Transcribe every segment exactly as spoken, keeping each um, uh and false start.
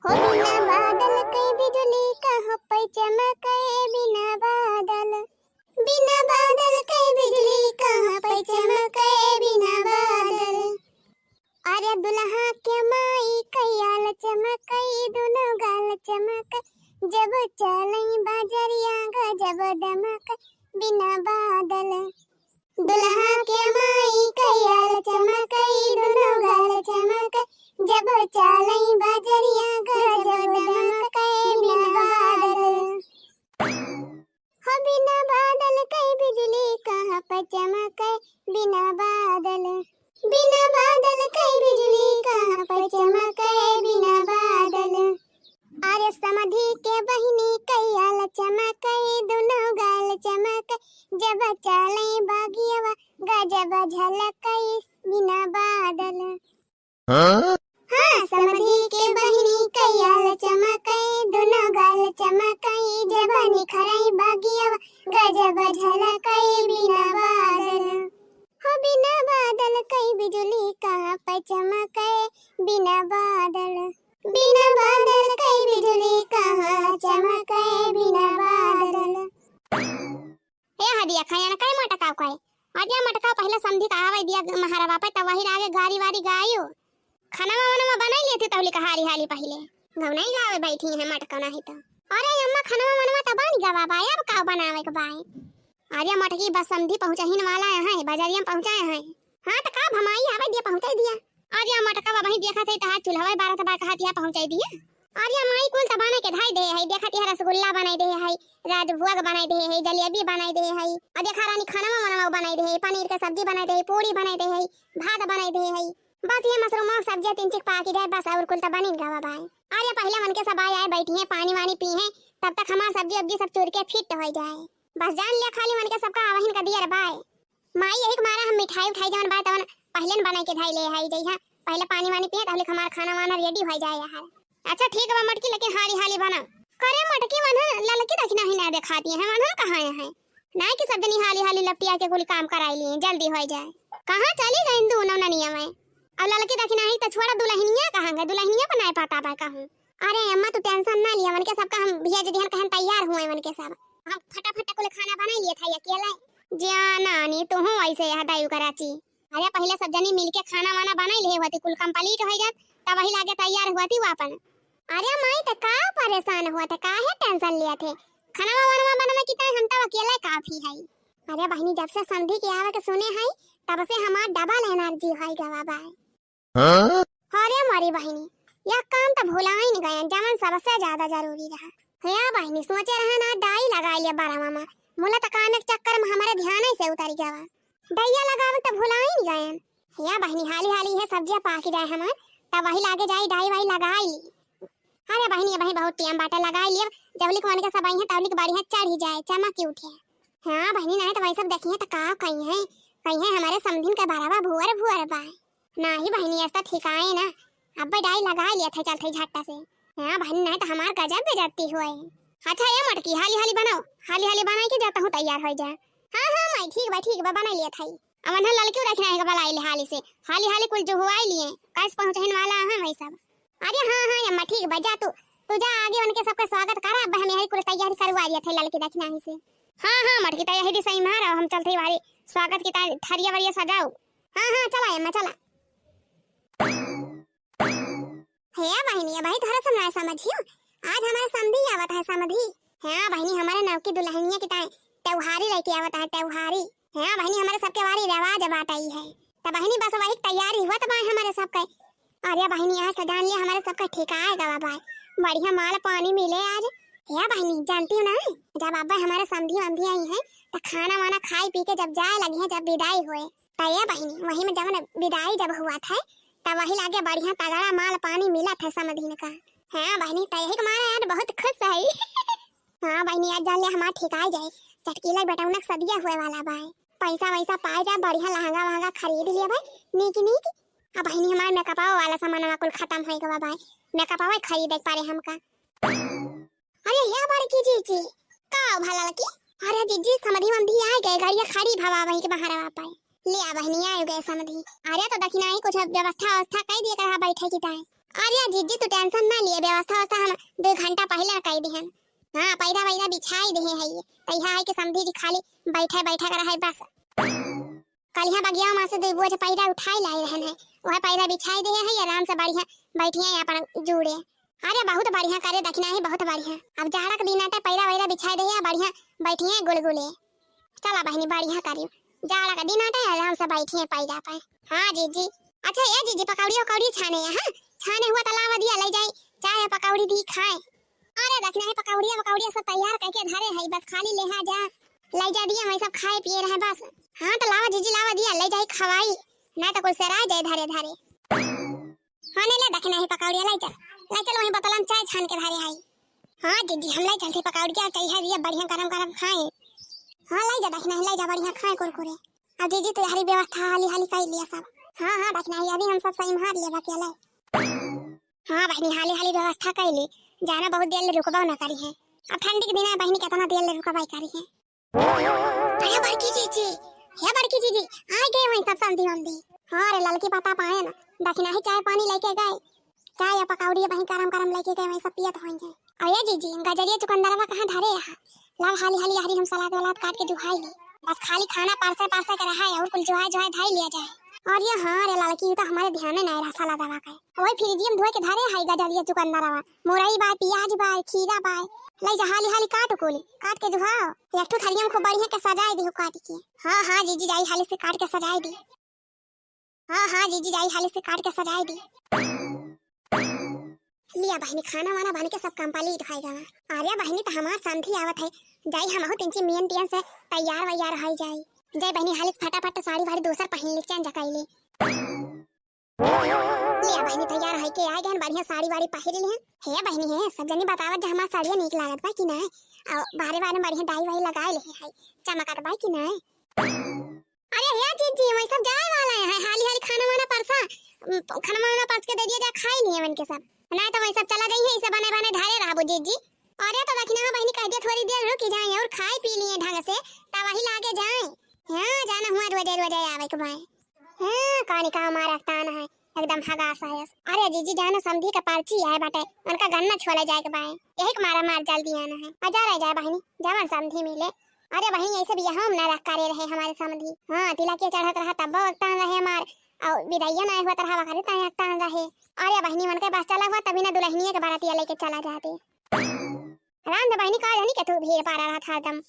हो बिना बादल कै बिजुली कहाँ पे चमके बिना बादल, बिना बादल कै बिजुली कहाँ पे चमके बिना बादल। अरे दुल्हा के माई कै आल चमके, दुनो गाल चमके, जब चलई बजरिया गजब दमके बिना बादल। दुल्हा के माई कै आल चमके, दुनो गाल चमके, जब चलई बजरिया गजब दमके बिना बादल। हो बिना बादल कै बिजुली कहाँ पे चमके बिना बादल, बिना बादल कै बिजुली कहाँ पे चमके बिना बादल। अरे समधी के बहिनी कै आल चमके, दुनो गाल चमके, जब चलई बगियवा गजब झलके बिना बादल। हाँ? हाँ, समधी के बहिनी कै आल चमके, दुनो गाल चमके, जब निखरई बगियवा गजब झलके बिना बादल। हो बिना बादल कै बिजुली कहाँ पे चमके बिना बादल, बिना बादल कै बिजुली कहाँ चमके बिना बादल। ए हदिया खाया ना, काहे मटकाव काहे? अरे मटकाव, पहिले समधी का आवे दिया महारावा पे, तब वही लागे गारी वारी गायो। खाना वाना बनाई लेती तौली का हाली हाली पहिले। गवनाई गावे बैठी है मटकाव नाही तो। अरे अम्मा, खाना वाना तो बन गवा बा, अब का बनावे के बाय? अरे मटकी बस समधी पहुँचहिन वाला है, बजरिया में पहुँचाए हैं। हाँ तो का भमाई आवे दिया, पहुँचाई दिया। अरे मटकावा वही देखा थे, तहार चूल्हा बारत बा, कहा दिया पहुँचाई दिया। अरे माई कुल त बना के धाई दे है, देखा थे रसगुल्ला बनाई दे है, राजभोग बनाई दे है, जलेबी बनाई दे है, और देखा रानी खाना वाना बनाई दे है, पनीर के सब्जी बनाई दे है, पूरी बनाई दे है, भात बनाई दे है। बस ये मशरूम और सब्जियां तीन चीज पाकी दे बस, और कुल त बनिन गवा बाय। अरे पहिले मन के सब आए आए बैठी हैं, पानी वानी पी हैं, तब तक हमार सब्जी उब्जी सब चूर के फिट हो जाए। बस जान लिया खाली मन के सबका आवहिन का दियर बाय। माई यही के मारा हम मिठाई उठाई जवन बाय तवन पहिले न बनाई के धाई ले आई जइहा, पहिले पानी वानी पिए तहले हमार खाना वाना रेडी हो जाए यार। अच्छा ठीक बा मटकी, लेकिन हाली हाली बना। करे मटकी वनहन ललकी दखिना ही ना देखाती है, वनहन कहाँ है? नाय कि सब जनी हाली हाली लपटिया के कुल काम कराई लिए, जल्दी हो जाए। कहाँ चली गई दोनों ननिया में? अब ललकी दखिना ही तो छोड़ा, दुल्हनिया कहाँ गए? दुल्हनिया पर नाय पता बा कहूँ। अरे अम्मा तू टेंशन ना लिया, मन के सबका हम भेज दिहन, कहन तैयार हुए मन के सब। हम फटाफट कुल खाना बनाई लिए था अकेले। जा नानी तू हूँ ऐसे यह दायु कराची। अरे पहिले सब जनी मिलके खाना वाना बनाई ले होती, कुल कंप्लीट हो जात, तब वही लागे तैयार हुआ थी वो अपन। अरे माई त का परेशान हुआ थे, काहे टेंशन लिया थे? खाना वाना बनवा की ताई हम तब अकेले काफी है। अरे बहिनी जब से समधी के आवे के सुने है तब से हमार डबल एनर्जी हो गवा बाय। हाँ? अरे मारी बहिनी, यह काम त भुलाइन गयन, जवन सबसे ज्यादा जरूरी रहा। हे बहिनी, सोचे रहे ना डाई लगाई लिया बारह मामा, मुला त कामे के चक्कर में हमारे ध्यान से उतरी गवा। डैया लगावे त भुलाइन गयन। हे बहिनी, हाली हाली है सब्जियां पाकी जाए हमार, तब वही लागे जाई डाई वाई लगाई ली। अरे बहिनी, अबही बहुत टाइम बाटे, लगाई लिया, जबलिक मन के सब आई है तबलिक बढ़िया चढ़ी जाए, चमक उठे। हाँ बहिनी, नहीं तो वही सब देखी है तो का कही है, कही है हमारे समधिन के बरवा भुअर भुअर बाय। नाही बहिनी, ऐसा ठिकाए ना। अब्बे डाई लगा लिया था, चलते झट्टा से। हाँ बहिनी, नहीं तो हमार गजब बेइज्जती हुए। अच्छा ये मटकी, हाली हाली बनाओ, हाली हाली बनाई के जाता हूँ, तैयार हो जा। हाँ हाँ माई, ठीक बा, ठीक बा, बना लिया था। अब ना ललकी रखना है, बला ले हाली से, हाली हाली कुल जो हुआ लिए, कैसे पहुँचने वाला है वही सब। अरे हाँ हाँ अम्मा, ठीक बा, जा तू, तू जा आगे उनके सबका स्वागत करा। अब हम यही कुल तैयारी करवा दिया था ललकी दखिना ही से। हाँ हाँ मटकी, तैयारी सही मार, हम चलते ही बारी स्वागत की ता-, थरिया वरिया सजाओ। हाँ हाँ चला अम्मा चला। हे बहिनी, अबही थोड़ा सा ना समझियो, आज हमारे समधी आवत है समधी। हाँ बहिनी, हमारे नवकी दुल्हनिया की ताई त्योहारी लेके आवत है त्योहारी। हाँ बहिनी, हमारे सबके वारी रिवाज बाटई है। त बहिनी बस वही तैयारी हुआ त बाय हमारे सबके। अरे बहिनी, आज तो जान लिया हमारे सबका ठिकाए गवा बाय, बढ़िया माल पानी मिले आज। हे बहिनी, जानती हो ना, जब अब्बे हमारे समधी वमधी आई है त खाना वाना खाई पी के जब जाए लगी है, जब विदाई हुए, त ये बहिनी वही में जब विदाई जब हुआ था, तब वही लागे बढ़िया तगड़ा माल पानी मिला था समधिन का। हाँ बहिनी, त यही के मारे आज बहुत खुश है। हाँ बहिनी, आज जान लिया हमार ठिकाए जाए, चटकीला बेटौनक सदिया हुए वाला बाय, पैसा वैसा पाए जाए, बढ़िया लहंगा वहंगा खरीद लिया बाय, नीक नीक। अब बहिनी हमार मेकअपवा वाला सामानवा कुल खत्म होई गवा बाय, मेकअपवा खरीदे के पारे हमका। अरे हे बड़की जीजी, का भला लकी? अरे जीजी, समधी वमधी आए गए, गाड़िया खड़ी भवा वहीं के बाहर आवा पाए। ले आ बहिनी, आए गए समधी। अरे तो दखिना ही कुछ व्यवस्था अवस्था कई दिए करा बैठे की ताई। अरे जीजी, तू टेंशन ना लिए, व्यवस्था दो घंटा पहिले कइ दिहन। हाँ, पैरा वैरा बिछाई दिहे है। तैहा है कि समधी जी खाली बैठे बैठे कर है बस। कलिहा बगिया मा से दो बोझ पैरा उठाई लाए रहन है, वह पैरा बिछाई दिहे है, आराम से बढ़िया बैठिया अपन जूड़े। अरे बहुत बढ़िया करे दखिनही, बहुत बढ़िया। अब जाड़ा के दिन आटे पैरा वैरा बिछाई दिहे, बढ़िया बैठिया गुलगुले। चला बहिनी, बढ़िया करियो, जाड़ा के दिन आटे आराम से बैठिया पैरा पे। हाँ जीजी। अच्छा ए जीजी, पकौड़ी उकौड़ी छाने है, हाँ? छाने हुआ त लावा दिया, ले जाई, चाय पकौड़ी दी खाए। अरे दखिनही, पकौड़िया वकौड़िया सब तैयार करके धरे है, बस खाली लेहा जा, ले जा दिया, वही सब खाए पिए रहे बस। हाँ तो लावा जीजी, लावा दिया, ले जाई खवाई, नहीं तो कुल सेराय जाए धरे धरे। हाँ नहीं ले दखिनही, पकौड़िया ले चल, ले चल, वही बोतलन चाय छान के धरे है। हाँ जीजी, हम ले चलते पकौड़िया, चाय है दिया, बढ़िया गरम गरम खाए। हाँ ले जा दखिनही, ले जा, बढ़िया खाए कुरकुरे। अब जीजी तैयारी व्यवस्था हाली हाली कर लिया सब। हाँ हाँ दखिनही, अभी हम सब सही मार लेबा के ले। हाँ बहिनी, हाली हाली व्यवस्था कर ली, जाना बहुत देर ले रुकबा ना करी है। अब ठंडी के दिन है बहिनी, कितना देर ले रुकबा करी है। अरे बड़की जीजी, हे बड़की जीजी, आ गए वही सब समधी वमधी। हाँ रे ललकी, पता पाए ना, दखिनही चाय पानी लेके गए, चाय या पकौड़ी वही गरम गरम लेके गए, वही सब पियत होइहैं। अरे जीजी, गजरिया चुकंदरवा कहाँ धरे यहाँ? लाव हाली हाली हरी हम सलाद वलाद काट के जुहाई ली। बस खाली खाना परसे परसे के रहा है और कुल जुहाई जुहाई धाई लिया जाए। अरे हाँ रे ललकी, ये तो हमारे ध्यान में नहीं रहा सलादवा के। वही फ्रिजिया में धोए के धरे है गजरिया चुकंदरवा। मुरई बा, पियाज बा, खीरा बा। ले जा हाली हाली काट कुल, काट के जुहाओ। एक ठो थरिया में खूब बढ़िया के सजाए दी हो काट के। हाँ हाँ जीजी, जाई हाली से काट के सजाए दी। हाँ हाँ जीजी, जाई हाली से काट के सजाए दी। लिया बहिनी, खाना वाना बन के सब complete होए गवा। अरे बहिनी, तो हमार समधी आवत है, जाई हमहू तिनची मेन टियन से तैयार वैयार होई जाई। जाई बहिनी, हाली से फटाफट साड़ी वाड़ी दूसर पहिन ली, change कई ली। लिया बहिनी, तैयार होई के आ गए, बढ़िया साड़ी वाड़ी पहिर लिहन। हे बहिनी हे, सब जनी बतावत जे हमार साड़िया नीक लागत बा कि नाय, और बाहरे बाहरे बढ़िया डाई वाई लगाए ले है, चमकत बा कि नाय। अरे हे जीजी, वही सब जाए वाला है, हाली हाली खाना वाना परसा, उम, खाना वाना परस के दे दिया जा, खाई लिए मन के सब, नहीं तो वही सब चला जाइए, इसे बने बने धरे रहबो जीजी। अरे तो दखिनहा बहिनी कह दिया थोड़ी देर रुक जाए और खाई पी लिए ढंग से, तब वही लागे जाए। हाँ जाना हुआ रोजे रोजे आवे के बाय। हाँ कानी का हमार अकतान है, एकदम हगास है। अरे जीजी जाना समधी का पर्ची आए बाटे, उनका गन्ना छोले जाए के बाय, यही के मारा मार जल्दी आना है। आ जा रह जाए बहिनी, जवन समधी मिले। अरे बहिनी, ऐसे बियाह में ना रख करे रहे हमारे समधी। हाँ, तिलकिया चढ़त रहा तब वक्तान रहे हमार, और विदाइया ना होत रहा वकरे ताई वक्तान रहे। अरे बहिनी, मन के पास चला हुआ तभी ना दुल्हनिया के बारातिया लेके चला जाते। राम दे बहिनी, का जानी के तू भीड़ पारा रहा था एकदम।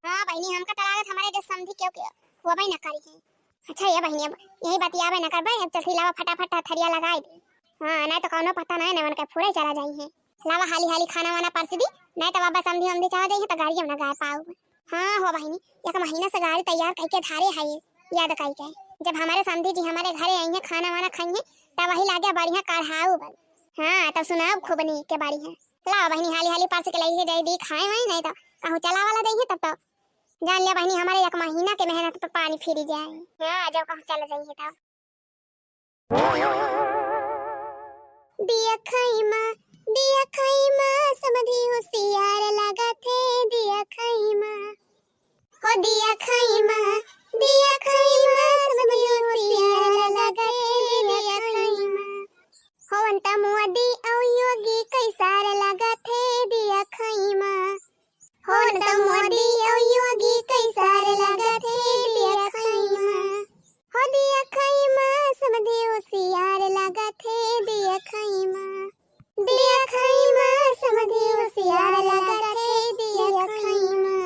हाँ बहिनी, हमका तो लागत हमारे जो समधी क्यों के वो भाई ना करी है। अच्छा ये बहिनी, अब यही बतियाबे ना करबे, अब चलती लावा फटाफट थरिया लगाई दे। हाँ, नहीं तो कौनो पता नहीं, ना मन के फुरे चला जाई है। लावा हाली हाली खाना वाना परस दी, नहीं तो बाबा समधी वमधी चला जाई है तो गाड़ी हम ना गाय पाऊ। हाँ हो बहिनी, एक महीना से गाड़ी तैयार करके धारे है, याद करके। जब हमारे समधी जी हमारे घरे आई हैं, खाना वाना खाई हैं, तब वही लागे बढ़िया कढ़ाऊ बन। हाँ, तब सुनाओ खूब नीक के बाड़ी है। लावा बहिनी, हाली हाली परस के लई है, जाई दी खाए वाई, नहीं तो कहूँ चला वाला दई है तब तो। जान लिया बहिनी, हमारे एक महीना के मेहनत पर पानी फिरी जाए। हाँ, जब कहूँ चला जाई है तब। दिया खैमा, दिया खैमा, समधी होशियार लागत है, दिया खैमा। हो दिया खैमा, दिया खैमा, समधी होशियार लागत है, दिया खैमा। हो अंता मोदी औ योगी कैसार लागत है, दिया खैमा। हो अंता मोदी औ योगी कैसार लागत है, दिया खैमा। हो दिया खैमा, समधी होशियार लागत है, दिया खैमा। दिया खैमा, समधी होशियार लागत है, दिया खैमा।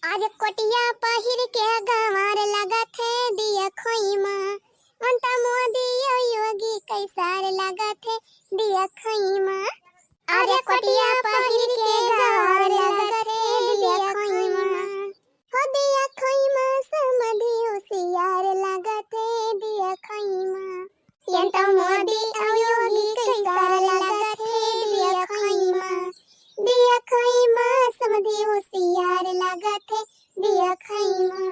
आज कोटिया पहिर के गंवार लागत है, दिया खैमा। अंता मोदी औ योगी कैसार लागत है, दिया खैमा। अरे कोटिया पहिर के गंवार लागत है, दिया खैमा। हो दिया खैमा, समधी होशियार लागत है, दिया खैमा। ये तो मोदी औ योगी कैसार लागत है, दिया खैमा। दिया खैमा, समधी होशियार लागत है, दिया खैमा।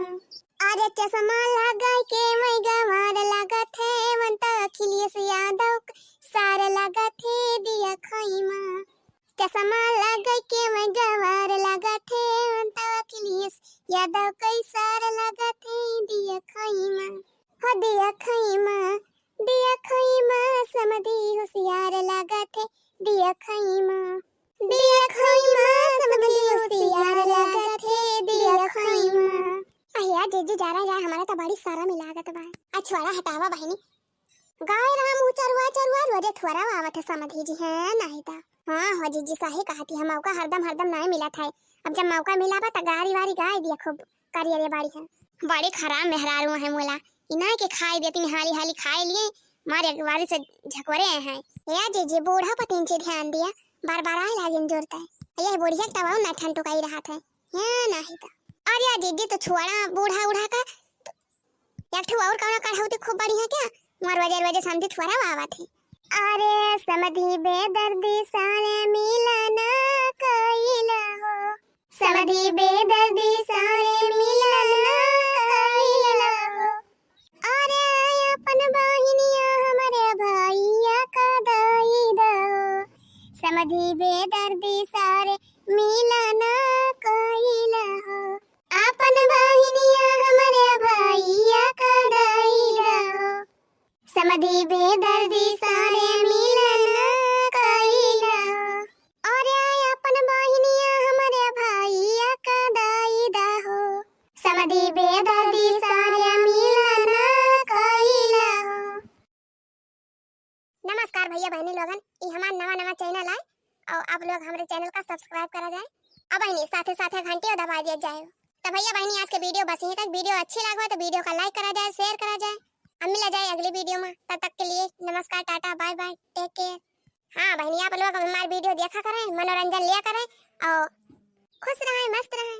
अरे चश्मा लगा के मैं गंवार लागत है, मन तो अखिलेश यादव सार लागत है, दिया खैमा। चश्मा लगा के मैं गंवार लागत है, मन तो अखिलेश यादव कैसार लागत है, दिया खैमा। हो दिया खैमा, दिया खैमा, समधी होशियार लागत है, दिया दिया खइमा, दिया खइमा, समधी होशियार लागत है, दिया खइमा। अहिया जीजी जा रहा है, हमारा तो बड़ी शर्म ही लागत बा। आ छोड़ा, हटावा बहिनी। गाय राम ऊ चरुआ चरुआ रोजे थुअरा आवत है समधी जी, हैं नहीं ता। हाँ हो जीजी, सही कहती है, मौका हरदम हरदम नहीं मिलत है। अब जब मौका मिला बा त गारी वारी गाय दिया खूब करियरे बाड़ी है। बड़ी खराब मेहरारू है मोला, इनाय के खाए देती हाली हाली खाए लिए, मारे अगवारी से झकवरे आए हैं। या जीजी, बूढ़ा पतिन से ध्यान दिया, बार बार आए लागिन जोरता है। ये बुढ़िया के तब ना ठंड टुकाई रहा था, या नहीं तो। अरे या जीजी, तो छोड़ा बूढ़ा उढ़ा का, एक ठो और कौनो कढ़ौती खूब बढ़िया क्या? मोर वजह वजह समधी थुअरा आवत है। अरे समधी बेदर्दी सारे मिलन कइला हो, समधी बेदर्दी सारे मिलन कइला हो। अरे अपन बहिनिया हमरे भैया का दई दो, समधी बेदर्दी सारे मिलन कइला हो। अपन बहिनिया हमरे भैया का दई दो, समधी बेदर्दी सारे मिलन कइला। अरे अपन बहिनिया हमरे भैया का दई दो, समधी बेदर्दी सारे मिलन कइला। नमस्कार भैया बहनी लोगन, ई हमार नवा नवा चैनल है और आप लोग हमरे चैनल का सब्सक्राइब करा जाए। अब बहनी साथे साथे घंटियो दबा दिया जाए। तो भैया बहनी आज के वीडियो बस यहीं तक। वीडियो अच्छी लगा हो तो वीडियो का लाइक करा जाए, शेयर करा जाए। अब मिला जाए अगली वीडियो में, तब तक के लिए नमस्कार, tata, bye bye, take care. हाँ बहनी, आप लोग हमारे वीडियो देखा करें, मनोरंजन लिया करें और खुश रहें, मस्त रहें।